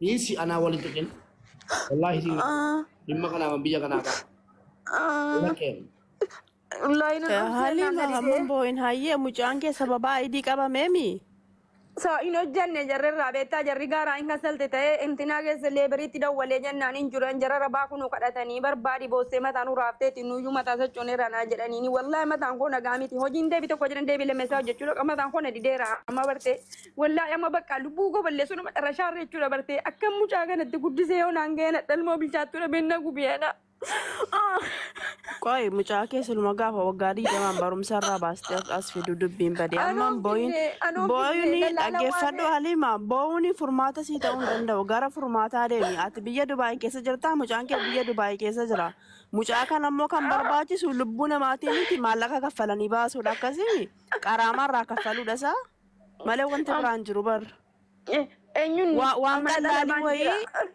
Dhiisi anaa waliin tuqin. Wallaahi si dhimma kanaaf biyya kanaa qaba. Lakkeen. Wallaahi nan obsee naan Halima na hamman didee. boo'in hayyee mucaan kee sababa ID qabameemi. So hin hojjenne jarri irraa beektaa jarri gaaraa hin kasalte ta'ee imtinaa keessa leeberiitti dawwalee jennaan hin jiran jara rabaa kunu kadhatanii barbaadi boossee mataan uraafteetti nuyyuu mataa sochooneera naa jedhaniini wallaahi mataan koo nagaa miti hojiin deebi tokko jedhan deebi lammeessaa hojjechuudha mataan koo na dideera amma bartee wallaahi amma bakka lubbuu koo balleessuu nama dharashaarra jechuudha bartee akka mucaa kanatti guddisee yoo naan ga'e nadhalmoo bilchaattuudha beenna gubiyeedha. Qoy mucaa kee siluma gaafa waggaa 20 barumsa irraa baastee as fidu dubbiin badee amman Anoon boo'in finne anoon finne boo'in dallaala dhaggeeffadhu waamee. Halima boo'uun furmaata sii ta'uu hin danda'u gara furmaataa deemi ati biyya Dubaay keessa jirtaa mucaan kee biyya Dubaay keessa jira mucaa kan ammoo kan barbaachisu lubbuu namaatiin miti maallaqa kaffalanii baasuudha akkasii qaraamaarraa kaffaluudha isaa malee wanti biraan jiru bar Eenyuun waan mana qallaalii dhalabaan wayii jira.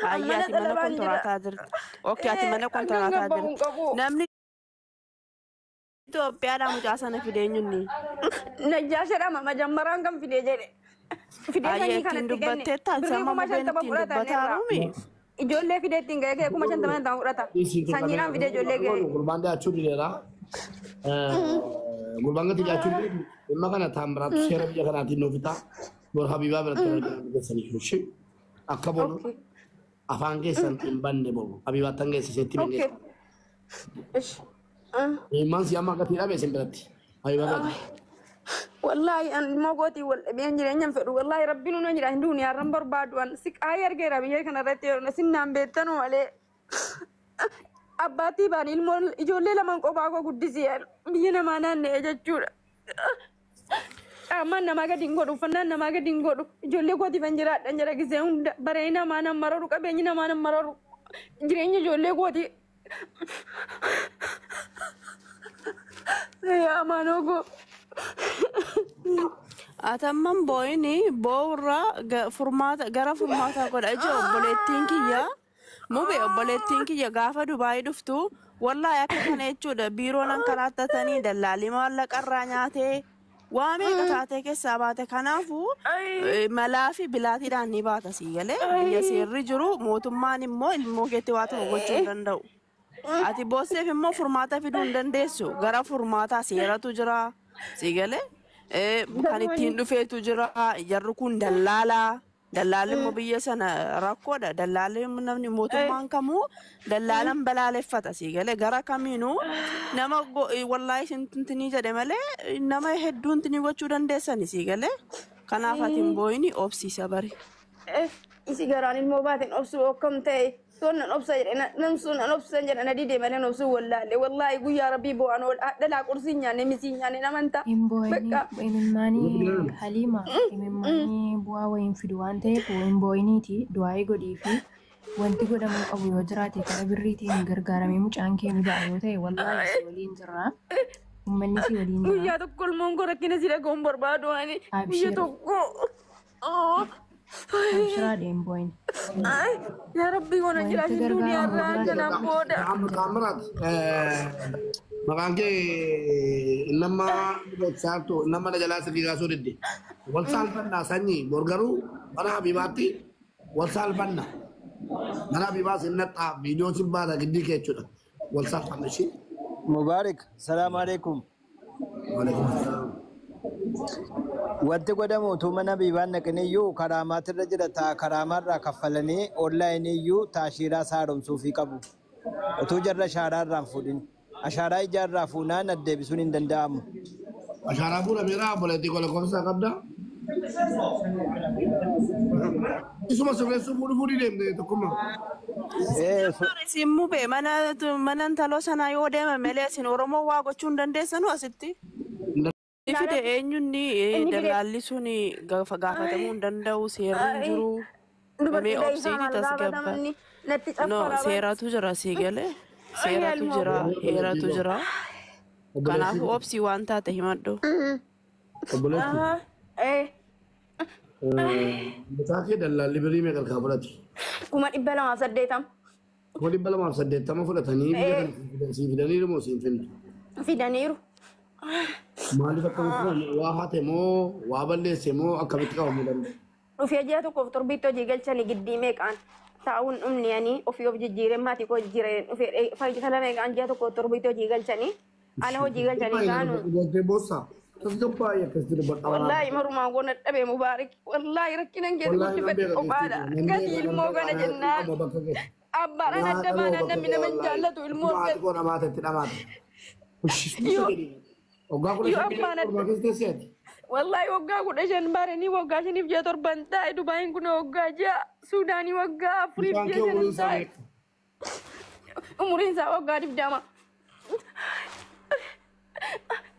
Ayyi Mana ati mana dhalabaan jira. kontoraataa jirti. Okay ati mana Akkan kontoraataa gabbaa'u hin jirti. qabu. Namni Itoophiyaadhaa mucaa sana fide eenyunni? Najjaa jedhama majammaraan kan fide jedhe. Fidee Ayyi sanyii ittiin kanatti kenne. dubbatteetta Birrii sama kuma mubeen 50 ittiin fudhatan irraa. dubbataaruumi. Ijoollee fidee ittiin ga'ee ga'ee 50,000 fudhata. Dhiisi Sanyiidhaan fidee ijoollee ga'ee. Gurbaan dhiyaachuu dideera. Gurbaan gati dhiyaachuu dideera. Dhimma kana taamiraatu seera biyya kanaatiin nuuf fitaa. Bor Habiibaa biratti argaa keessanii ishee akka boru Okay. afaan keessan hin banne boru Habiibaa tan geesse seetti Okay. mingeessa. Ish. Ilmaan si amma gatii dhabe isin biratti. Habiibaa biratti. Wallaahi an immoo gootii wal dhabeen jireenyaan fedhu wallaahi rabbiin nuna jira hin duuni har'an barbaadu an siqaayii argeera biyya kana irratti yeroo sinnaan beektanu malee abbaattii baan ilmoon ijoollee lamaan kophaa koo guddisee biyya namaa naanna'ee jechuudha. Qaamaan namaa gadi hin godhu uffannaan namaa gadi hin godhu ijoollee kootiif an jiraadhan jedha gisee hunda baree namaa nan mararu qabeenyi namaa nan mararu jireenya ijoollee kootii. Yaa amaanoo koo. Atamman boo'in boo'urraa furmaata gara furmaataa godha ija obboleettiin kiyya. Mube obboleettiin kiyya gaafa Dubaayii dhuftu wallaahi akka kana jechuudha biiroo nan karaattatanii dallaalii maallaqarraa nyaatee waa meeqa taatee keessaa baate kanaafuu malaa fi bilaatiidhaan ni baata sii galee biyya seerri jiru mootummaan immoo ilmoo keetti waa tokko gochuu hin danda'u. Ati boosseef immoo furmaata fiduu hin dandeessu gara furmaataa seeratu jira sii galee kan ittiin dhufeetu jira jarri kun dallaalaa. Dallaalli immoo biyya sana rakkoodha. Dallaalli namni mootummaan kamuu dallaalan balaaleffata sii galee gara kamiinuu nama wallaahi isin tintinii jedhe malee nama hedduun tinii gochuu dandeessani sii galee. Kanaaf ati hin boo'ini obsiisa bari. Isi garaan ilmoo baateen obsuu akkam ta'e soon nan obsa jedhe nan sun nan obsa jedhe na didee malee obsuu wallaalle wallaahi guyyaa rabbii bo'aan ool dhalaa qursii nyaanne misii nyaanne namantaa. Hin boo'ini Bakka. imimmaanii Haliima imimmaanii bu'aa wayiin fidu waan ta'eef hin boo'iniiti du'aa'ii godhii fi wanti godhamuu qabu yoo jiraate karaa birriitiin gargaaramee mucaan kee ni ba'a yoo ta'e wallaahi si waliin jirra. Uummanni si waliin jira. Guyyaa tokko ilmoon koo rakkina si dhaga'uun barbaadu ani guyyaa Abshir. tokko. Abshiraa hin boo'in. Ay, yaa rabbii koo na Wanti jiraachin gargaaramu duniyaarraa yoo jiraate kanaan booda. Taamiraat maqaan kee nama saartu nama na jalaa sirrii kaasuu didde. Wal saalfannaa sanyii bor garuu mana Habiibaatti wal saalfanna. Mana Habiibaa sin naxxaa viidiyoo sin baata giddii kee jechuudha. Wal saalfanna ishee. Mubarak, salaam alaikum. Waalaikum salaam. Wanti godhamu utuu mana Habiibaan naqiniyyuu karaamaatirra jira taa karaamaarraa kaffalanii onlaayiniyyuu taashiiraa saaromsuufii qabu. Utuu jarra ashaaraarraa hin fuudhin. Ashaaraa ijaarraa fuunaan addeebisuun hin danda'amu. Ashaaraa fuudhameera obboleettii koo lakkoofsa qabda. Isuma sirreessuu fuudhu fuudhii deemte tokkummaa. Isin mube mana mana intaloo sanaa yoo deeman malee isin Oromoo waa gochuu hin dandeessanu asitti. Inni fide eenyunni Inni fide. dallaalli sun gaafatamuu hin danda'u seerri hin jiru. Dubartii Mee daa'ima obsiiti maal tasgabba. gaafatamni natti No caffaraa bara. seeratu jira sii galee seeratu jira heeratu jira. Kanaafuu obsii waan taate himadhu. Obboleettii. Mucaa kee dallaalli birrii meeqa harkaa fudhate? 280,000. 280,000 fudhatanii biyya kana sii fidaniiru moo siin finne? Fidaniiru. Maaliif akka fudhan waa hate moo waa balleesse moo akkamitti qabamuu danda'a? Dhufee ji'a tokkoof torbiitti hojii galchanii giddii meeqaan taa'uun dhumni ani ofii of jijjiiree maatii koo jijjiiree dhufee fala meeqaan ji'a tokkoof torbiitti hojii galchanii ala hojii galchanii kaanu. Gootee boossaa. Tasgabbaa'ee akkasitti dubbadha. Wallaahi marumaan goona dhabee Mubaarik. Wallaahi rakkinan keessa Wallaahi nan guddifadhe beeka kophaadha. keessatti. Gatii ilmoo kana jennaan. Abbaadhaan adda baanaan namni nama hin jaallatu ilmoo Maatii koo dhamaate itti dhamaate. Waggaa kudha Yoo shan abbaan adda- torba keessa teesseeti. Wallaahi waggaa 15 baranii waggaa 5 ji'a 7 taa'e Dubaayin kun waggaa 6 Suudaanii waggaa 4 Mucaan ji'a kee umuriin 5 isaa taa'e. meeqa? Umuriin isaa waggaa 20.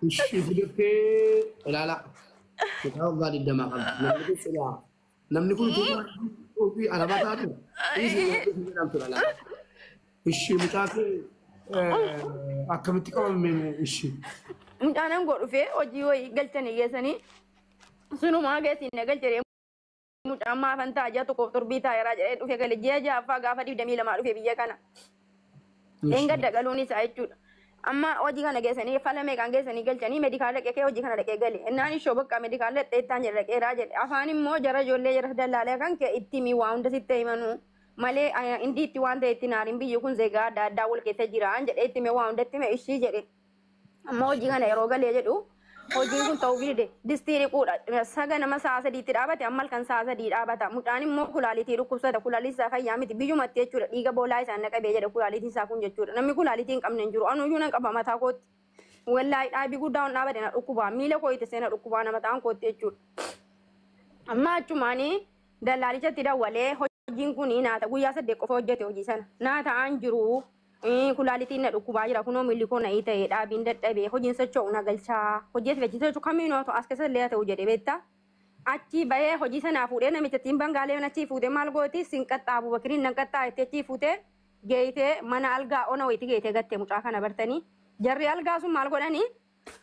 Ishii fidattee ilaala. Mucaa waggaa 20 qabdi. Namni kun silaa. Namni kun ofii alaba taatu. Dhiisii jedhamtu dhala. Ishii mucaa kee akkamitti qabame ishii? Mucaan aangoo dhufee hojii wayii galchanii geessanii sunumaa geessin na galchee mucaan maafan ta'a ji'a tokkoof torbii taa'eeraa jedhee dhufee gale ji'a ja'affaa gaafa 22 dhufee biyya kana. Dheengadda galuun isaa jechuudha. Amma hojii kana geessanii fala meeqaan geessanii galchanii meedikaala dhaqee hojii kana dhaqee gale. Innaan ishoo bakka meedikaala dhaqee ittaan jedhe dhaqeeraa jedhe. Afaan immoo jara ijoollee jara dallaalee kan kee itti himi waa hunda sitti himanuu malee indi itti waan ta'e itti naariin biyyi kun zeegaa adda addaa wal keessa jira jedhee itti hime waa hunda itti hime ishii jedhe. Amma hojii kana yeroo galee jedhu hojiin kun ta'uu dide distii dhiquudha. Saga nama sa'a sadiitti dhaabate amma halkan sa'a sadii dhaabata. Mucaan immoo kulaalitii dhukkubsata. Kulaalitii isaa fayyaa miti biyyumatti jechuudha. Dhiiga boolaa isaan naqabee jedhe kulaalitiin isaa kun jechuudha. Namni kulaalitii hin qabne hin jiru. Anuyyuu nan qaba mataa kootti. Wallaahi dhaabii guddaa on dhaabate na dhukkubaa. Miila koo itti seena dhukkubaa nama ta'an kootti jechuudha. Amma achumaanii dallaalichatti dawwalee hojiin kun naata guyyaa 8 qofa hojjete hojii sana. Naa ta'aan jiru. Kulaalitiin na dhukkubaa jira kunoo miilli koo na ta'e dhaabiin dadhabee hojiin socho'u na galchaa hojii asii socho'u kamiinuu haa ta'u as keessa illee haa ta'u jedhe beektaa. Achi bahee hojii sanaa fuudhee namicha ittiin bangaalee achii fuutee maal gooti sin qaxxaabu bakiriin nan qaxxaa jettee achii fuutee geeyitee mana algaa ona wayitti geeyitee gattee mucaa kana bartanii. Jarri algaa sun maal godhanii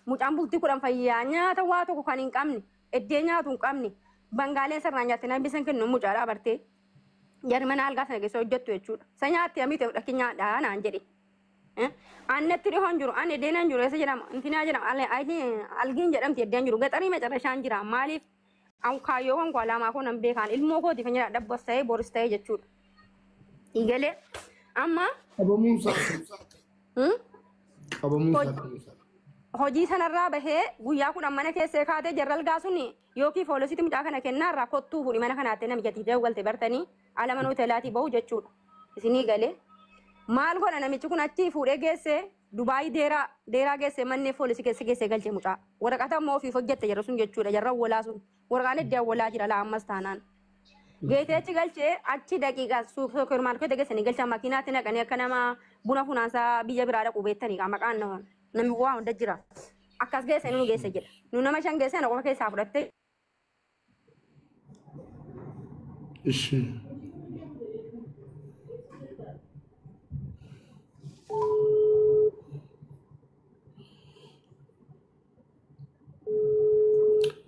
mucaan bultii 10 fayyaa nyaata waa tokko kan hin qabne eddee nyaatu hin qabne bangaaleen sirnaan nyaatte namni san kennu mucaadhaa bartee. Jarri mana algaa sana keessa hojjettu jechuudha. Isa nyaatte hamii ta'e dhakki nyaadhaa naan jedhe. Annatti dhihoon jiru, ani eddeen jiru, eessa jedhama, intinaa jedhama, algiin jedhamti eddeen jiru, gaxarii macarrashaan jira. Maaliif kaayyoowwan koo alaamaa koo nan beekaan ilmoo kooti kan jedha dhabbas ta'ee boris ta'ee jechuudha. Igalee amma Qabamuun isaa. Qabamuun isaa. Hojii sanarraa bahee guyyaa 10 mana keessee kaatee jarra algaa sun yookiin foolositti mucaa kana kennaarraa kottuu fuudhi mana kanaatti namicha dawwalte bartanii ala mana hoteelaatii bahu jechuudha. Isinii galee maal godha namichi kun achii fuudhee geessee Dubaayii deeraa deeraa geessee manneen foolisii keessa geessee galchee mucaa. Waraqata immoo ofiif hojjette jarra sun jechuudha jarra awwalaa sun waraqaan iddoo awwalaa jira laa ammas taanaan. Geetee achi galchee achi daqiiqaa suupermaarkeetii geessanii galchaa makiinaatti naqanii akka nama buna funaansaa biyya biraa dhaqu beektanii maqaan nama namni waa hunda jira. Akkas geessanii nu geesse jedha. Nu nama shan geessee ana qofa keessaa fudhattee Ishii.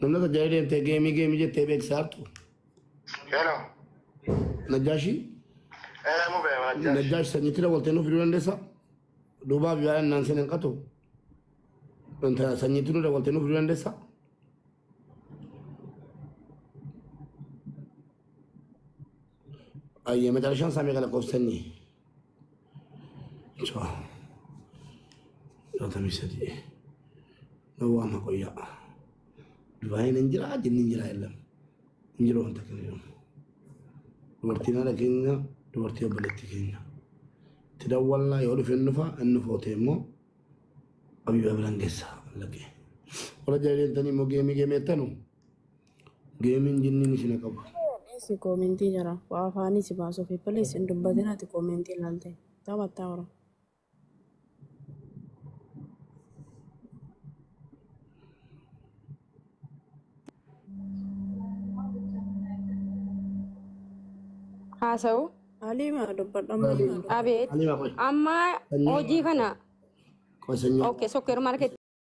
Namni akka jaalii deemtee geemii geemii jettee beeksisaa jirtu. Hello. Najjaashii. Mube, Najjaash. Najjaash sanyiitti dawwaltee nuuf fiduu dandeessaa? Duubaa fi baay'een naan seenan qatu. Sanyiitti nu dawwaltee nuuf fiduu dandeessaa? Ayyee macarashaan isaa meeqa lakkoofsa sanyii? 63. Gowwaa qoyyaa. Dubaayeen hin jira jinni hin jira የለም hin jiru wanta kana jedhamu. Dubartiin haadha keenya dubartii obboleettii keenya. Itti dawwallaa yoo dhufe inni dhufa inni foote immoo Abiyyuu biraan geessa laqee. Warra jala deemtanii immoo geemii geemii jettanu geemiin jinniin isin qabu. Dhiisi koomentii jira. Waa afaanii si baasuuf please hin dubbatin ati koomentii ilaalte. Taphattaa ora. Haasa'u. Haliima dubbadhu amma. Abeet. Aliima qoy. Amma hojii kana Qoy sanyii. okay, sokkeer market